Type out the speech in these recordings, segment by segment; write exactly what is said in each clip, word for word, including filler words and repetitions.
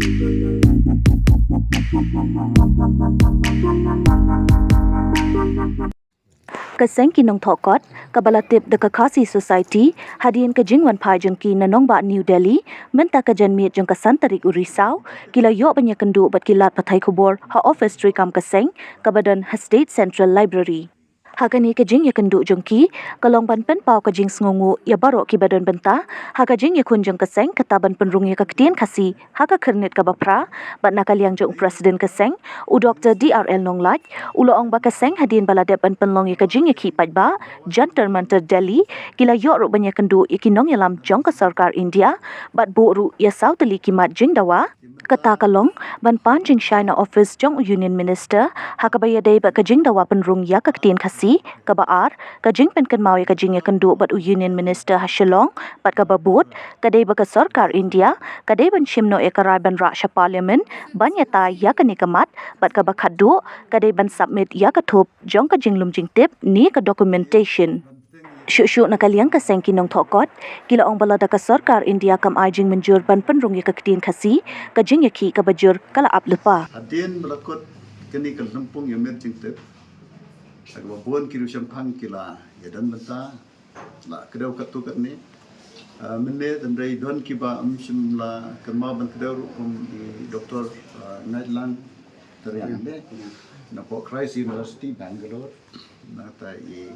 Ka seng ki nongthoh kot, kaba la tip da ka Khasi Society, hadien ka jingwan phai jong ki na nongbah New Delhi, mynta ka janmiet jong ka san tarik u Risaw, ki la ïoh ban ïakynduh bad ki lad pathai khubor ha office treikam ka seng, kaba don ha State Central Library. Ha kane ka jingïakynduh jong ki, ka long ban pynpaw ka jingsngewnguh ïa baroh kiba don bynta ha ka jingïakhun jong ka seng, kata ban pynrung ïa ka ktien Khasi ha ka khyrnit kaba phra. Bad na ka liang jong u President ka seng, u Doktor D R L Nonglait, u la ong ba ka seng hadien ba la dep ban pynlong ïa ka jingïakhih paidbah Jantar Mantar Delhi, ki la ïoh ruh ban ïakynduh ïa ki nongïalam jong ka sorkar India, bad buh ruh ïa saw tylli ki mat jingdawa. Kata ka long ban pan jingshai na office jong u Union Minister ha kaba ïadei bad ka jingdawa pynrung ïa ka ktien Khasi. Kaba ar, ka jingpynkynmaw ïa ka jingïakynduh bad u Union Minister ha Shillong. Bad kaba bud, ka dei ba ka sorkar India ka dei ban shim noh ïa ka rai ban rah sha Parliament ban ïatai ïa kane ka mat. Bad kaba khatduh, ka dei ban submit ïa ka thup jong ka jinglum jingtip ne ka documentation. Shuh shuh na ka liang ka seng ki nongthoh kot, ki la ong ba lada ka sorkar India kam ai jingmynjur ban pynrung ïa ka ktien Khasi, ka jingïakhih kaba jur ka la ap lypa. Hadien ba la kut kane ka lympung ïa mir jingtip, ha kaba bun ki riew shemphang ki la ïadon bynta, la kdew katto katne. Ah, mynne tang dei don kiba ym shym la kynmaw ban kdew ruh, kum i Doktor, ah, Ngaitlang Tariang, de, napoh Christ University, Bangalore. Nangta i,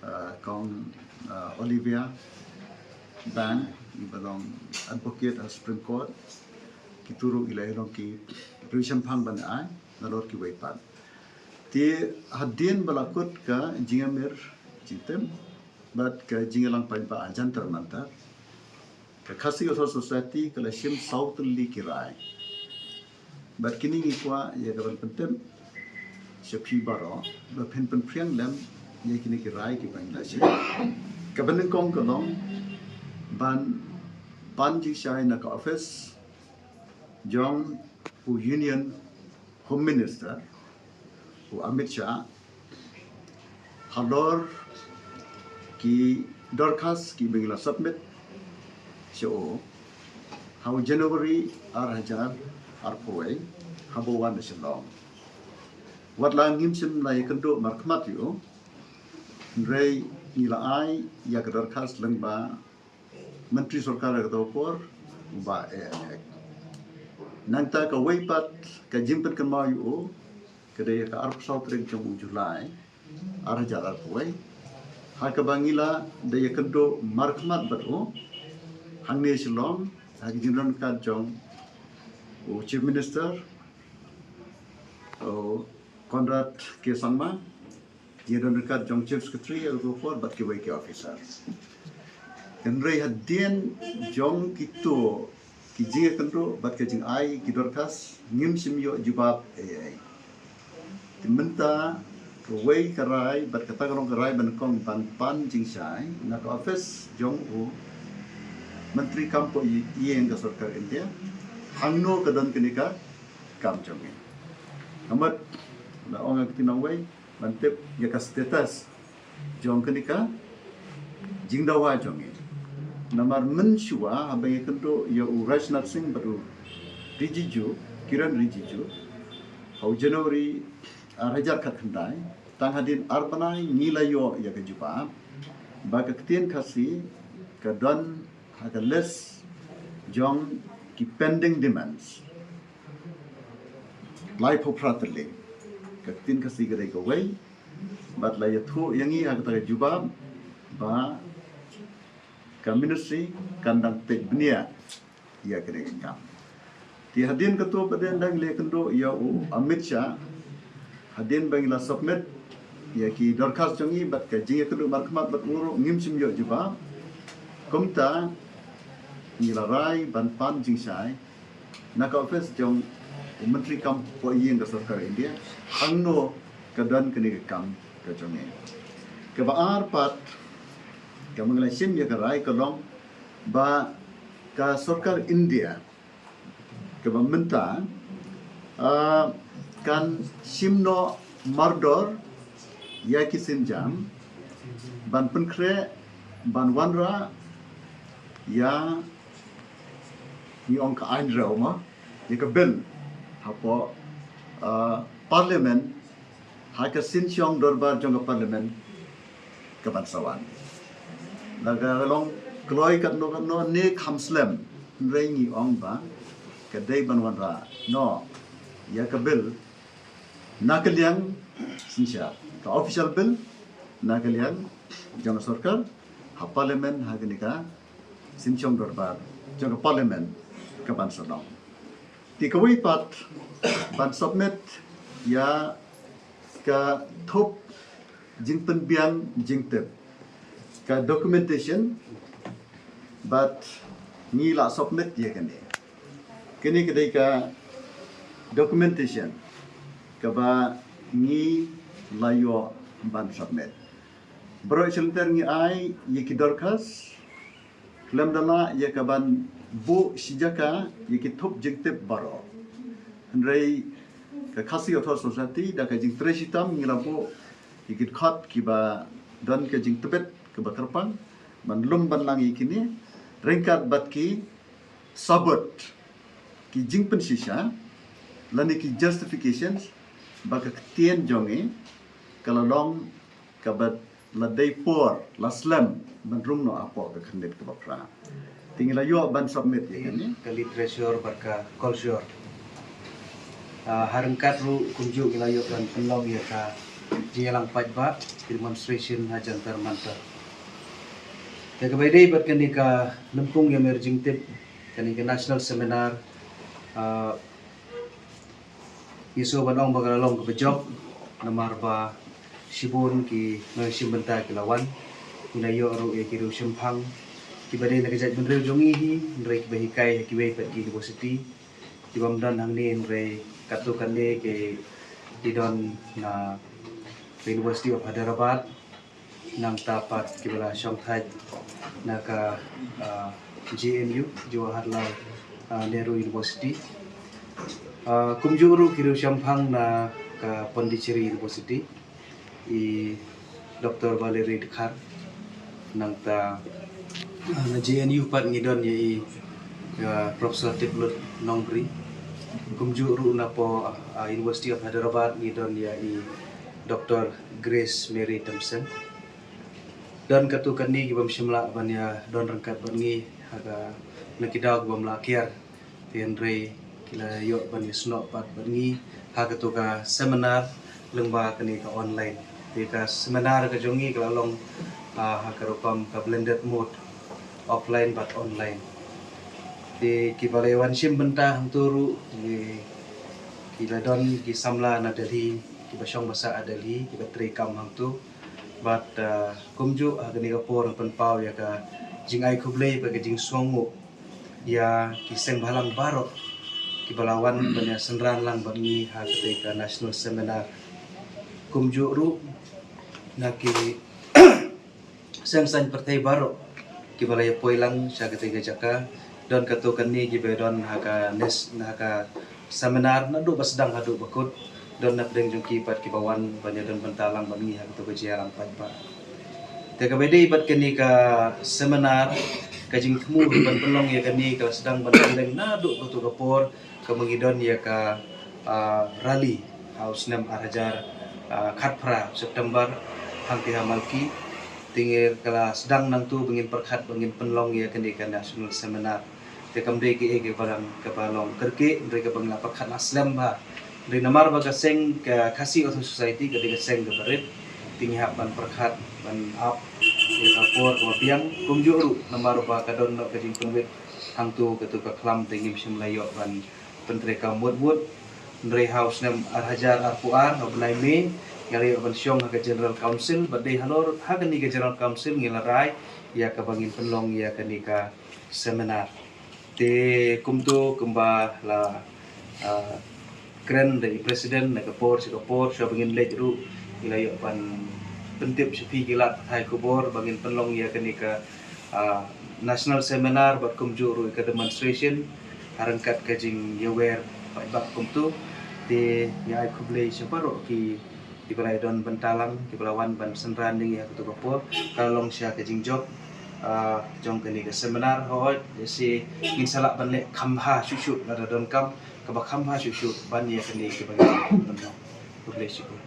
ah, Kong, ah, Olivia Bank, iba long advocate ha Supreme Court. Kito ruh ki la ïalong ki riew shemphang ban ai, nalor kiwei pat. Te hadien ba la kut ka jingïamir jingtip bad ka jingïalang paidbah ha Jantar Mantar, ka Khasi Authors' Society ka la shim saw tylli ki rai. Bad kine ngi kwah ïa ka ban pyntip sha phi baroh, ba phin pynphriang lem ïa kine ki rai kiba ngi la shim. Kaba nyngkong ka long ban pan jingshai na ka office jong u Union Home Minister, u Amit Shah, halor ki dorkhas kiba ngi la submit sha u ha u January ar hajar arphew wei, haba u wan na Shillong. Wat la ngim shym la ïakynduh markhmat ïa u, hynrei ngi la ai ïa ka dorkhas lyngba Myntri Sorkar ha kato ka por, u Bah A N Hek. Nangta kawei pat ka jingpynkynmaw ïa u ka dei ha ka arphew saw tarik jong u July, ar hajar arphew wei, ha kaba ngi la dei ïakynduh markhmat bad u hangne Shillong, ha ka jingdon ryngkat jong u Chief Minister, u Conrad K Sangma, jingdon ryngkat jong Chief Secretary ha kato ka por bad kiwei ki officer. Hynrei hadien jong kito ki jingïakynduh bad ka jingai ki dorkhas, ngim shym ïoh jubab ei ei. Te mynta kawei ka rai bad kata ka long ka rai ba nyngkong ban pan jingshai na ka office jong u Myntri Kam Pohïing ka Sorkar India, hangno ka don kane ka kam jong ngi. Ka mut la ong ha ka kti nongwei ban tip ïa ka status jong kane ka jingdawa jong ngi. Namar mynshuwa haba ngi ïakynduh ïa u Rajnath Singh bad u Rijiju, Kiren Rijiju, ha u January ar hajar khatkhyndai, tang hadien ar bnai ngi la ïoh ïa ka jubab ba ka ktien Khasi ka don ha ka list jong ki pending demands. Laiphew phra tylli. Ka ktien Khasi ka dei kawei bad la ïathuh ïa ngi ha kata ka jubab ba ka ministry kan dang peit bniah ïa kane ka kam. Te hadien kato pat dang ngi la ïakynduh ïa u Amit Shah, hadien ba ngi la submit ïa ki dorkhas jong ngi bad ka jingïakynduh markhmat bad u ruh ngim shym ïoh jubab. Kumta ngi la rai ban pan jingshai na ka office jong u Myntri Kam Pohïing ka Sorkar India, hangno ka don kane ka kam ka jong ngi. Kaba ar pat, kaba ngi la shim ïa ka rai ka long ba ka Sorkar India kaba mynta, ah, kan shim noh mardor ïa ki sienjam ban pynkhreh ban wanrah ïa, ngi ong ka aiñ rew mo, ïa ka bill hapoh, ah, Parliament, ha ka synshong dorbar jong ka Parliament ka ban sa wan. La ka long kloi katno katno ne kham slem, hynrei ngi ong ba ka dei ban wanrah noh ïa ka bill na ka liang synshar, ka official bill na ka liang jong ka sorkar, ha Parliament, ha kane ka synshong dorbar jong ka Parliament ka ban sa long. Te kawei pat, ban submit ïa ka thup jingpynbiang jingtip, ka documentation, bad ngi la submit ïa kane. Kane ka dei ka documentation kaba ngi la ïoh ban submit. Baroh shi lynter ngi ai ïa ki dorkhas, khlem da lah ïa ka ban buh shi jaka ïa ki thup jingtip baroh. Hynrei ka Khasi Authors Society, da ka jingtrei shitom ngi la buh ïa ki dkhot kiba don ka jingtbit kaba kyrpang ban lum ban lang ïa kine, ryngkat bad ki sabut, ki jingpynshisha lane ki justifications ba ka ktien jong ngi ka la long kaba la dei por, la slem ban rung noh hapoh ka khyrnit kaba phra. Te ngi la ïoh ban submit ïa kane. Ka literature bad ka culture. Ah, ha ryngkat ruh kumjuh ngi la ïoh ban pynlong ïa ka jingïalang paidbah, demonstration ha Jantar Mantar. Te kaba ïadei bad kane ka lympung ïamir jingtip, kane ka national seminar, ah, ngi sngewbha ban ong ba ka la long kaba jop, namar ba shibun ki nongshim bynta ki la wan. Ngi la ïoh ruh ïa ki riewshemphang kiba dei na ka jaitbynriew jong ngi hi, hynrei kiba hikai ha kiwei pat ki university, ki bym don hangne, hynrei katto katne ki, ki don na University of Hyderabad, nangta pat kiba la shongthait na ka, ah, J N U, Jawaharlal, ah, Nehru University. Ah, kumjuh ruh ki riewshemphang na ka Pondicherry University, i Doctor Valerie Dkhar, nangta, ah, na J N U pat ngi don ïa i, ah, Professor Tiplut Nongbri. Kumjuh ruh napoh, ah, University of Hyderabad ngi don ïa i Doctor Grace Mary Thompson. Don katto katne ki bym shym lah ban ïa don ryngkat bad ngi ha ka, na ki daw ki bym lah kiar. Te hynrei ki la ïoh ban ïasnoh pat bad ngi ha katto ka seminar lyngba kane ka online. Te ka seminar ka jong ngi ka la long, ah, ha ka rukom ka blended mode, offline bad online. Te kiba la ïa wan shim bynta hangto ruh ki, ki la don ki samla na Delhi, kiba shong basa ha Delhi, kiba trei kam hangto. Bad, ah, kumjuh ha kane ka por nga pynpaw ïa ka jingai khublei bad ka jingsngewnguh ïa ki seng bhalang baroh kiba la wan ban ïa synran lang bad ngi ha katei ka national seminar. Kumjuh ruh na ki seng saiñ pyrthei baroh kiba la ïa poi lang sha katei ka jaka. Don katto katne kiba don ha ka nes, ha ka seminar naduh ba sdang haduh ba kut. Don na pdeng jong ki pat kiba wan ban ïa don bynta lang bad ngi ha kato ka jingïalang paidbah. Te kaba dei bad kane ka seminar, ka jingthmu ban pynlong ïa kane ka la sdang ban pynlong naduh kato ka por kaba ngi don ïa ka, ah, rally ha u snem ar hajar, ah, khatphra September hangtei ha Malki. Te ngi ka la sdang nangto ba ngin pyrkhat ba ngin pynlong ïa kane ka national seminar. Te kam dei kaei kaei ba dang kaba long kyrkieh, hynrei kaba ngi la pyrkhat la slem bha. Hynrei namar ba ka seng ka Khasi Authors Society ka dei ka seng kaba rit, te ngi hap ban pyrkhat ban ap ïa ka por kaba biang. Kumjuh ruh namar ba ka don noh ka jingpynwit hangto kato ka khlam, te ngim shym la ïoh ban pyntreikam wut wut. Hynrei ha u snem ar hajar arphew ar, ha u bnai May, ngi la ïoh ban shong ha ka General Council, bad dei halor ha kane ka General Council ngi la rai ïa kaba ngin pynlong ïa kane ka seminar. Te kumto kumba la, ah, kren da i president, na ka por sha ka por, shuwa ba ngin leit ruh ngi la ïoh ban pyntip sha phi ki lad pathai khubor ba ngin pynlong ïa kane ka, ah, national seminar bad kumjuh ruh ka demonstration ha ryngkat ka jingïawer paidbah kumto. Te ngi ai khublei sha baroh ki, kiba la ïa don bynta lang, kiba la wan ban synran ïa ngi ha kato ka por. Ka la long sha ka jingjop. ah, jong kane ka seminar, hooid, lehse ngin sa lah ban leh kham bha shuh shuh lada donkam kaba kham bha shuh shuh ban ïa kane kaba ngin leh. Khublei shibun.